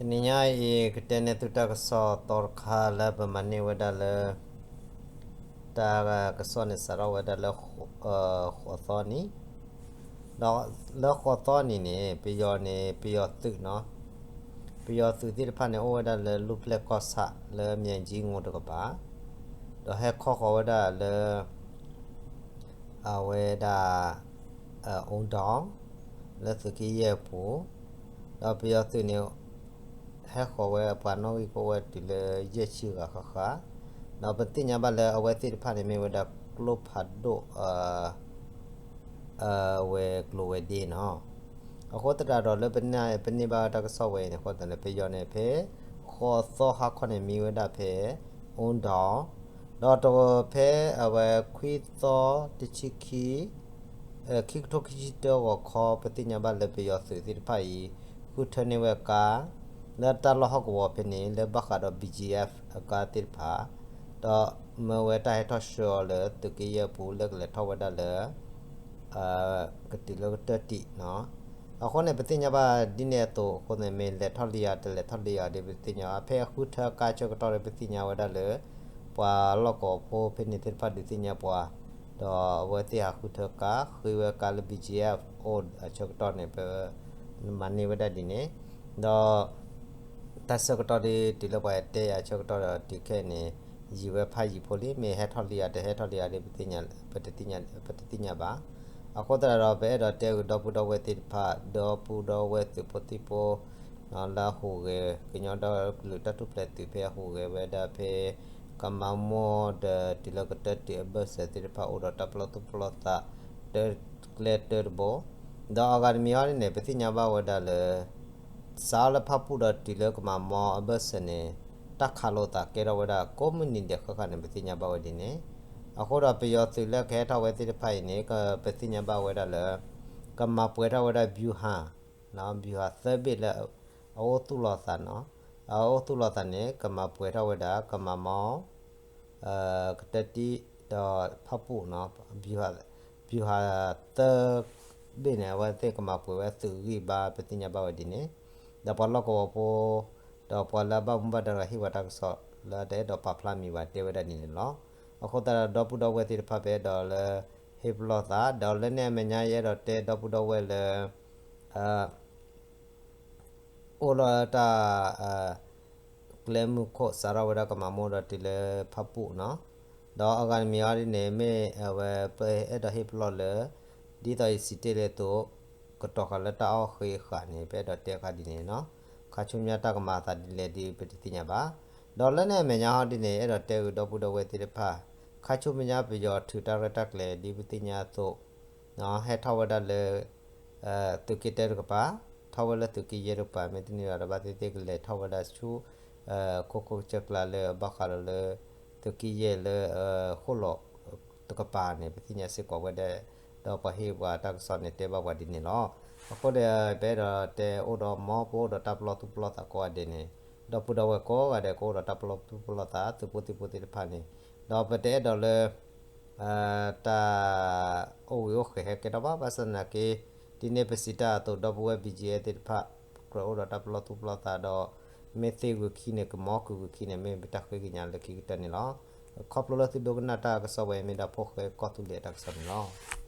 တနံၤညါအံၤ ကတဲန့ၢ်သုတၢ်ကစီၣ်သီတခါလၢပမၤန့ၢ်ဝဲဒၣ်လၢ တၢ်ကစီၣ်န့ၣ်စးထီၣ်ဝဲဒၣ်လၢ ဃိးသီနံၤ, ဒီးလၢဃိးသီနံၤန့ၣ် ပယီၤန့ၣ် ပယီၤသုးနီၤ, ပယီၤသုးသ့ၣ်တဖၣ်န့ၣ် အိၣ်ဝဲဒၣ်လၢလူၢ်ဖျဲၣ်ကီၢ်ဆၣ်လၢ မၠဲၣ်ကၠံငိုတကပၤ, ဒီးဟဲခီဃီၤဝဲဒၣ်လၢ အဝဲဒၣ် အူဒီး လၢသုးက့ယဲၢ်အပူၤ, ဒီးပယီၤသုးန့ၣ် ဟဲဃီၤဝဲပှၤနီၣ်ဂံၢ်ကအိၣ်ဝဲတုၤလၢယဲၢ်ဆံဂၤဃၣ်ဃၣ်, ဒီးပသ့ၣ်ညါဘၣ်လၢအဝဲသ့ၣ်တဖၣ်န့ၣ်မ့ၢ်ဝဲဒၣ်ကျိဖးဒိၣ် အဝဲကျိၤဝဲၤဒ့နီၤ. အဃိသတးဒီးလၢပန့ၢ်ဘၣ်တၢ်ကစီၣ်ဝဲအံၤန့ၣ် အဃိသတးန့ၣ် ပယီၤန့ၣ်ဖဲ ဃိးသီဟါခီန့ၣ်မံဝဲဒၣ်ဖဲ အူဒီး, ဒီးတဖဲအဝဲခွံသီတဆံခံ ခံကထိခံဆံတၢဂီၤခီ ပသ့ၣ်ညါဘၣ်လၢပယီၤသုးသ့ၣ်တဖၣ်အံၤ ဃုထၢန့ၢ်ဝဲကါ လၢတၢ်လီၢ်ဟီၣ်ကဝီၤဖဲန့ၣ် လၢဘၣ်ဃးဒီး ဘံၣ်ကၠံအ့ၣ် အကါသ့ၣ်တဖၣ်, ဒီးမၢဝဲတၢ်ဟဲထီၣ်ဆှၢအီၤလၢသုးက့ယဲၢ်အပူၤလၢကလဲၤထီၣ်ဝဲဒၣ်လၢ ကတုၤလၢကတၢၢ်တံာ်နီၤ. အဃိန့ၣ် ပသ့ၣ်ညါဘၣ်ဒ်န့ၣ်အသိးအဃိန့ၣ် မ့ၢ်လဲၤထီၣ်လံဧါ တလဲၤထီၣ်လံဧါဒီး ပသ့ၣ်ညါဘၣ် ဖဲအဃုထၢကါဆၢကတီၢ်ဒီး ပသ့ၣ်ညါဝဲဒၣ်လၢ ပှၤလီၢ်ကဝီၤဖိဖဲန့ၣ်သ့ၣ်တဖၣ်ဒုးသ့ၣ်ညါပှၤ, ဒီးအဝဲသ့ၣ်ဟးဃုထၢကါ ဃ့ဝဲကါလၢ ဘံၣ်ကၠံအ့ၣ် အိၣ်အဆၢကတီၢ်န့ၣ် ပမၤန့ၢ်ဝဲဒၣ်ဒ်န့ၣ်, ဒီး တၢ်ဆၢကတီၢ်ဒ်တုၤလၢပှၤတဲယၤဆၢကတီၢ်ဒီးတုၤခဲအံၤန့ၣ် ယံာ်ဝဲဖးယံာ်ဖိလံ, မ့ၢ်ဟဲထီၣ်လံဧါ တဟဲထီၣ်လံဧါဒီး ပတသ့ၣ်ညါဘၣ်. အဃိသတးဒီး ပအဲၣ်ဒိးတဲဂုာ်ဒီပုၢ်ဒီဝဲၢ်သ့ၣ်တဖၣ် ဒီပုၢ်ဒီဝဲၢ်သုးဖိသံၣ်ဖိ လၢအဟူးဂဲၤ ကညီဒီကလုာ်တၢ်ထူၣ်ဖျဲးသုးဖဲအဟူးဂဲၤဝဲဒၣ်ဖဲ ကမၤမိၢ်ဒီးတုၤလၢကတၢၢ်တံာ်အဘၢၣ်စၢၤသ့ၣ်တဖၣ် အိၣ်ဒီးတၢ်ပလီၢ်သူၣ်ပလီၢ်သး တၢ်ကျဲတၢ်တဘိ, ဒီးအဂၤတမံၤအံၤဒ်န့ၣ် ပသ့ၣ်ညါဘၣ်ဝဲဒၣ်လၢ စးထီၣ်လၢဖၣ်ပူၣ်ဒီးတုၤလၢကမၤမိၢ်အဘၢၣ်စၢၤန့ၣ် တၢ်ခးလိာ်သးကဲထီၣ်ဝဲဒၣ်ကိးမုၢ်နံၤဒဲးဃၣ်ဃၣ်န့ၣ် ပသ့ၣ်ညါဘၣ်ဝဲဒ်န့ၣ်, အဃိဒီးပယီၤသုးလၢကဟဲထီၣ်ဝဲသ့ၣ်တဖၣ်အံၤန့ၣ် ပသ့ၣ်ညါဘၣ်ဝဲဒၣ်လၢ ကမၤပှဲၤထီၣ်ဝဲဒၣ် ဗျူဟာ ဗျူဟာ သၢဘ့ၣ်လၢ အအိၣ်သူၣ်လီၤသးနီၤ, အအိၣ်သူၣ်လီၤသးန့ၣ် ကမၤပှဲၤထီၣ်ဝဲဒၣ် ကမၤမိၢ် ကတၢၢ်တံာ် ဒီးဖၣ်ပူၣ်နီၤ, ဗျူဟာ သၢဘ့ၣ်န့ၣ် အဝဲသ့ၣ်ကမၤပှဲၤဝဲသုးဂံၢ်ဘါ ပသ့ၣ်ညါဘၣ်ဝဲဒ်န့ၣ်, ဒီးပှၤလီၢ်ကဝီၤဖိ ဒီးပှၤလၢအဘၣ်မူဘၣ်ဒါတဂၤဟ့ၣ်ဝဲတၢ်ကစီၣ်လၢတအဲၣ်ဒိးပာ်ဖျါမံၤဘၣ်တဲဝဲဒၣ်ဒ်န့ၣ်လီၤ. အဃိသတးဒီး ဒီပုၢ်ဒီဝဲၢ်သ့ၣ်တဖၣ် ပအဲၣ်ဒိးလၢ ဟ့ၣ်ပလီၢ်သး ဒီးလၢန့ၣ်အမဲာ်ညါ ယအဲၣ်ဒိးတဲဒီပုၢ်ဒီဝဲၢ်လၢ အိၣ်လီၤတၢ် ကျဲမုၢ်ခိၣ်စးထီၣ်ဝဲဒၣ်ကမၤမိၢ်ဒီးတုၤလၢဖၣ်ပူၣ်နီၤ, ဒီးအဂၤတမံၤအံၤဒ်န့ၣ် မ့ၢ်အဝဲပအဲၣ်ဒိးဟ့ၣ်ပလီၢ်လၢ ဒ်သိးယစံးတ့ၢ်လံအသိး ကတီၤဃာ်လၢတၢ်အီၣ်ဃ့အဃာ်န့ၣ် ပအဲၣ်ဒိးတဲဃာ်ဒ်န့ၣ်နီၤ, ခါဆူညါတၢ်ကမၤအသးဒ်လဲၣ်ဒ်ပတသ့ၣ်ညါဘၣ်. ဒီးလၢန့ၣ်အမဲာ်ညါဟီဒ်န့ၣ် အဲၣ်ဒိးတဲဂုာ်ဒီပုၢ်ဒီဝဲၢ်သ့ၣ်တဖၣ် ခါဆူညါပယီၤထုးတၢ်ရဲၣ်တၢ်ကျဲၤဒ်ပသ့ၣ်ညါအသိး ဟဲထီၣ်ဝဲဒၣ်လၢ သုးက့တၢတကပၤ, ထီၣ်ဝဲလၢသုးက့ယဲၢ်တကပၤ မ့တမ့ၢ်ဘၣ်ဒီး ဘၣ်သ့ၣ်သ့ၣ်ကလဲၤထီၣ်ဝဲဒၣ်ဆူ ခိခိၣ်ကစၢၢ်ကျါလၢအဘၣ်ဃးဒီးလၢ သုးက့ယဲၢ်လၢ ဃိၣ်လီၤတကပၤန့ၣ် ပသ့ၣ်ညါစ့ၢ်ကီးဝဲဒၣ်, ဒီးပှၤဟ့ၣ်ပှၤတၢ်ကစီၣ်န့ၣ် တဲဘၣ်ပှၤဒ်န့ၣ်လီၤ. အဃိဒီး ပအဲၣ်ဒိးတဲအိၣ်ဒီးမ် ပအိၣ်ဒီးတၢ်ပလီၢ်သူၣ်ပလီၢ်သးကိးဂၤဒဲးန့ၣ်, ဒီပုၢ်ဒီဝဲၢ်ကိးဂၤဒဲးကအိၣ်ဒီးတၢ်ပလီၢ်သူၣ်ပလီၢ်သး သုးဖိသံၣ်ဖိသ့ၣ်တဖၣ်န့ၣ်, ဒီးပတအဲၣ်ဒိးလၢ တၢ်အိၣ်ဂ့ၤအိၣ်ဃဲးဟဲကဲထီၣ်ဘၣ်, ဘၣ်ဆၣ်သနာ်က့ ဒ်န့ၣ်ပစံးတၢ်အသိး ဒီပုၢ်ဝဲၢ် ဘံၣ်ကၠံအဲၣ် သ့ၣ်တဖၣ် ကြၢးအိၣ်ဒီးတၢ်ပလီၢ်သူၣ်ပလီၢ်သးဒီး မ့ၢ်သ့ဂုာ်ခံန့ၣ် ကမီကုာ်ဂုာ်ခံန့ၣ် မ့ၢ်ပတၢ်ဃ့ကညးလၢခံကတၢၢ်န့ၣ်လီၤ. ခီဖျိလၢသုဒိကနၣ်တၢ်ကစီၣ်ဝဲ မ့ၢ်ဒၣ်ဖိၣ်ဃဲကီၢ်သူလ့ၤအတၢ်ကစီၣ်န့ၣ်လီၤ.